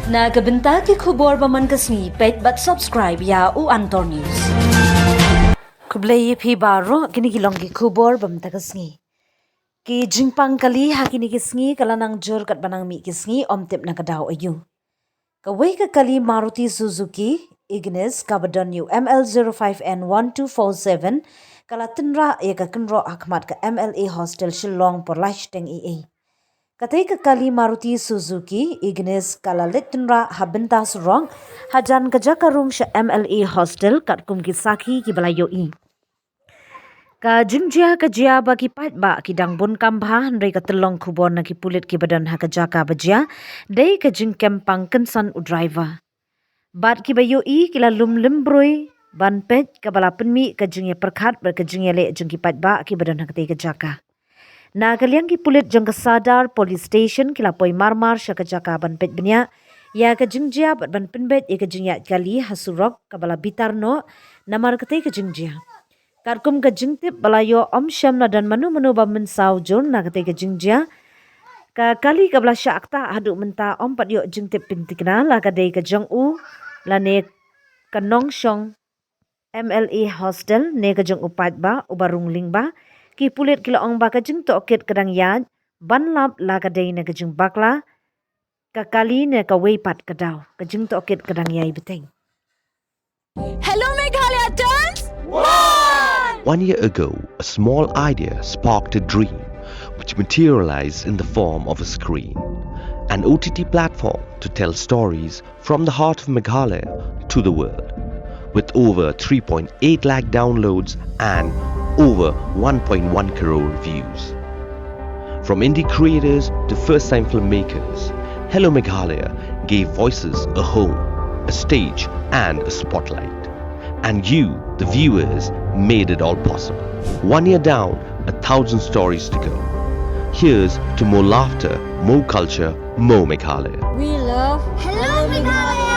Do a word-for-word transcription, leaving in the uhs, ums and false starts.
Na ka bynta ki khubor ba man ka sngi, peit bad subscribe ïa U Antor News. Khublei ïa phi baroh, kine ki long ki khubor ba man ka sngi. Ki jingpang kali ha kine ki sngi ka la nang jur katba nang mih ki sngi, ym tip na ka daw aïu. Kawei ka kali Maruti Suzuki Ignis kaba don ïa u M L zero five N one two four seven ka la tynrah ïa ka kynroh ha khmat ka M L A Hostel Shillong por lai shiteng eiei. Katei ka kali Maruti Suzuki Ignis ka la leit tynrah ha bynta surok, hajan ka jaka rung sha M L A Hostel, katkum ki sakhi kiba la ïohi. Ka jingjia ka jia ba ki paidbah ki dang bun kam bha, hynrei ka tyllong khubor na ki pulit kiba don ha ka jaka ba jia, dei ka jingkem pang kynsan u driver. Bad kiba ïohi ki la lum lymbroi ban peit, kaba la pynmih ka jingïapyrkhat bad ka jingïaleh jong ki paidbah kiba don ha katei ka jaka. Na ka liang ki pulit jong ka Sadar Police Station ki la poi marmar sha ka jaka ban peit bniah ïa ka jingjia bad ban pynbeit ïa ka jingïaid kali ha surok kaba la bitar noh namar katei ka jingjia. Katkum ka jingtip ba la ïoh, ym shym la don mano mano ba mynsaw jur na katei ka jingjia. Ka kali kaba la shah ktah haduh mynta ym pat ïoh jingtip pynthikna la ka dei ka jong u lane ka nongshong M L A Hostel ne ka jong u paidbah uba rung lyngba. Ki pulit ki la ong ba ka jingtohkit ka dang ïaid ban lap la ka dei na ka jingbakla ka kali ne kawei pat ka daw. Ka jingtohkit ka dang ïai bteng. Hello Meghalaya turns one! One year ago, a small idea sparked a dream which materialized in the form of a screen, an O T T platform to tell stories from the heart of Meghalaya to the world, with over three point eight lakh downloads and over one point one crore views. From indie creators to first time filmmakers, Hello Meghalaya gave voices a home, a stage, and a spotlight. And you, the viewers, made it all possible. One year down, a thousand stories to go. Here's to more laughter, more culture, more Meghalaya. We love Hello Meghalaya!